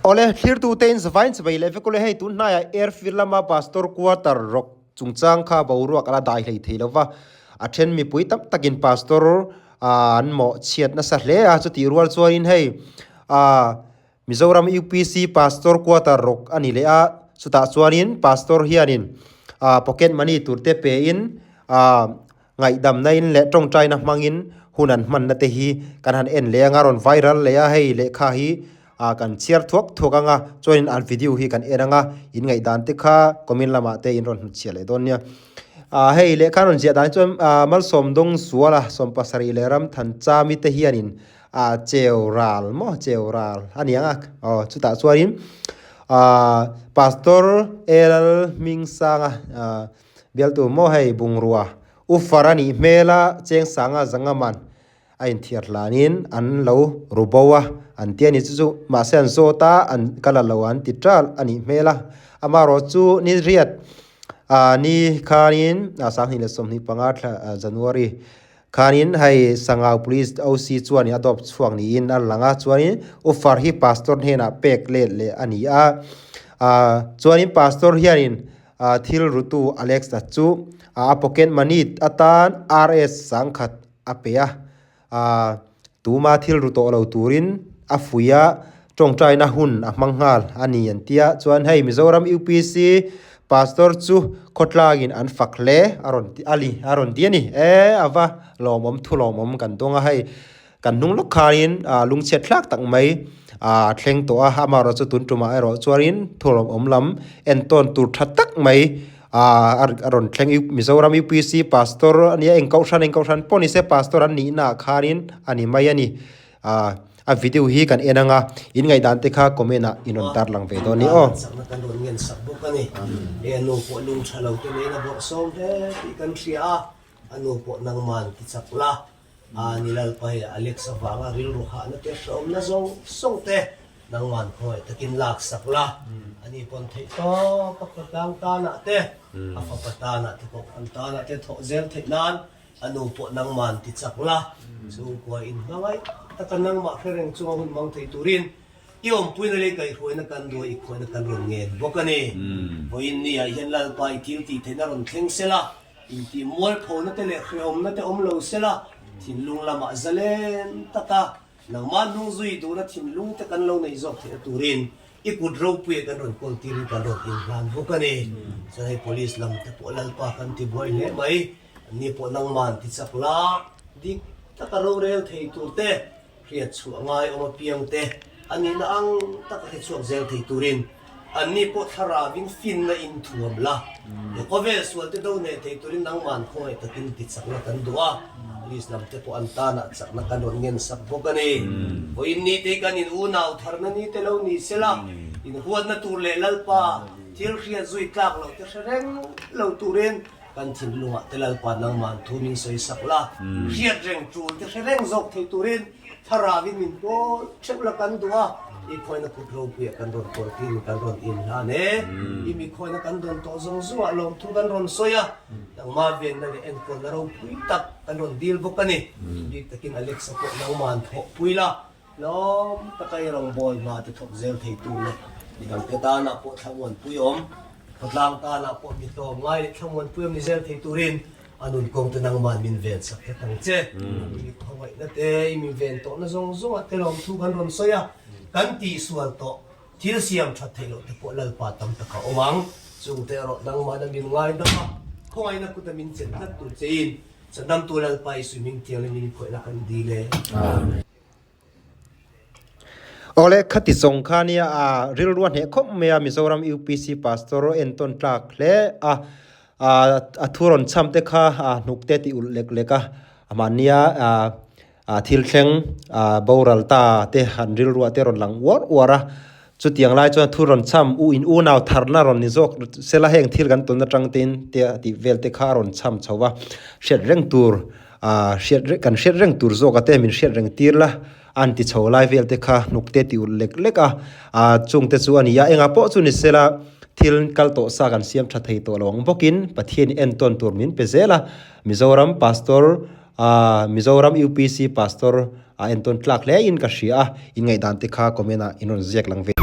Awle, thlirtute in zavain chawei leh vek ule hei tun hnaiah airfield lama pastor quarter rawk chungchang kha boruak a la dai hlei thei lova, a then mipui tam takin pastor an mawh chhiat nasa hle a, chutih rual chuanin hei ah Mizoram UPC pastor quarter rawk a ni leh a, chutah chuanin pastor hianin ah pocket money tur te pein ah Ngaihdamna in leh tawngtaina hmangin hun an hmanna te hi kan han en leh anga rawn viral leh a, hei lehkha hi ah kan chhiar thuak thuak anga chuanin an video hi kan en anga in ngaihdan te kha comment lamah te in rawn hnutchhiah leh dawn nia. Ah hei lehkha an rawn ziah dan hi chuan ah Malsawmdawng Zuala 70 leh Ramthanchami te hianin ah cheu ral maw cheu ral a ni ang a aw chutah chuanin ah Pastor L Hmingsanga ah Bialtu maw hei bungrua u far a nih hmel a, Chengsanga Zangaman a inthiar hlanin an lo ru bo a, an ti a ni chu chu mahse an zawt a, an ka la lo an ti ṭal a nih hmel a, amaherawh chu ni riat ah ni khanin 2025 thla January khanin hei Sangau Police OC chuanin a dawp chhuak niin a lang a, chuanin u far hi Pastor hnenah pek let leh a ni a, ah chuanin Pastor hianin Thil rutu Alex-a chu a pocket money atan RS 1000 a pe a, tuma thil ru tawh lo turin a fuih a, tawngtaina hun a hmang nghal a ni an ti a. Chuan hei Mizoram UPC Pastor chu khawtlangin an fak hle a rawn ti a ni a rawn ti a ni. E a va lawmawm thu lawmawm kan dawng a hei. Kan hnung lawk khanin lungchhiat thlak tak mai a thleng tawh a, amaherawh chu tun tumah erawh chuanin thurâwm awm lam entawn tur tha tak mai a rawn thleng Mizoram UPC Pastor a nia eng kohhran eng kohhran pawh ni se Pastor an nihna ah khanin a ni mai a ni. A video hi kan en anga in ngaihdan te kha comment ah in rawn tar lang ve dawn a ni aw. Chakna kan rawn ngen sak bawk a ni. He a nu pawh lung tha lo te neiin a bawrh sawm hle tih kan hria a, a nu pawh nangman ti chak la. A ni Lalpa hi Alex avanga rilru hahna te hrehawmna zawng zawng te nangman khawngaih takin lak sak la, ani pawn theih tawp a khawtlang tanah te, a fapa tanah te kohhran tanah te thawh zel theih nan a nu pawh nangman ti chak la, chhungkua in hmangaih taka nangmah hre reng chunga hun hmang thei turin i awmpuina leh kaihhruaina kan duh a, i khuaina kan rawn ngen bawk a ni. Vawiin ni ah hian Lalpa i thil tih theihna rawn thleng sela, Intih mualphona te leh hrehawmna te awm lo sela, thinlung lamah zalen taka nangmah hnungzui duhna thinlung te kan lo neih zawk theihna turin i kut ropuia kan rawn kawl tirin kan rawn inhlan bawk a ni. Chuan hei Police lam te pawh Lalpa kan ti buai hle mai, anni pawh nangmah an ti chak la, dik taka rorel thei tur te Hriat chhuah ngai awm apiang te a nihna ang taka hre chhuak zel thei turin anni pawh thlarauin finna in thuam la. He khawvel sual te do nei thei turin nangman khawngaih takin ti chakna kan duh a, police lam te pawh an tanah chakna kan rawn ngen sak bawk a ni. Vawiin ni te hi kan in unau tharna ni te lo ni sela, inhuatna tur leh Lalpa thil hriat zui tlak loh te hre reng lo turin Kan thinlungah te Lalpa nangman thu min sawi sak la, hriat reng tul te hre reng zawk thei turin thlarauin min pawl theuh la kan duh a, i khawina kut ropuiah kan rawn kawl tirin kan rawn inhlan e. I mi khawina kan dawn tawh zawng zawngah lawmthu kan rawn sawi a, nangmah venna leh enkawlna ropui tak kan rawn dil bawk a ni. Bik takin Alexa pawh nangman thawhpui la, Hlawm taka i rawngbâwl hna te thawk zel thei tur leh midangte tânah pawh thlamuanpui awm, khawtlâng tânah pawh mi tlawm ngai leh thlamuanpui awm ni zel thei turin a nun kawng te nangmah min ven sak tlat ang che. I mi khawngaihna te, i mi ven tawhna zawng zawngah te lawmthu kan rawn sawi a, kan tihsual tawh thil siam that theih loh te pawh Lalpa tam taka awm ang. Chungte erawh nangmahna min ngaidam a, khawngaihna kuta min chen tlat tur chein Chhandamtu Lalpa Isu hming thianghlim min khawihna kan dil e. Amen. Awle khati zawng kha nia a rilru a hneh khawp mai a Mizoram UPC Pastor entawn tlak hle a a thu rawn chham te kha a hnuk te tih ulh lek lek a mahnia a thil thleng a boral ta te han rilru ah te rawn lang uar uar a chutiang lai chuan thu rawn chham u in unau tharna rawn ni zawk sela heng thil kan tawn atang te in te tih vel te kha a rawn chham chho a hriat reng tur ah hriat reng kan hriat reng tur zawk a te min hriat reng tir la an ti chho lai vel te kha hnuk te ti ulh lek lek a ah chung te chu a ni a engah pawh chu ni sela thil kal tawh sa kan siam tha thei tawh lo ang bawkin Pathian entawn tur min pe zel a Mizoram Pastor Aaa Mizoram UPC Pastor a entawn tlak hle in ka hria a, in ngaihdan te kha comment ah in rawn ziak lang ve.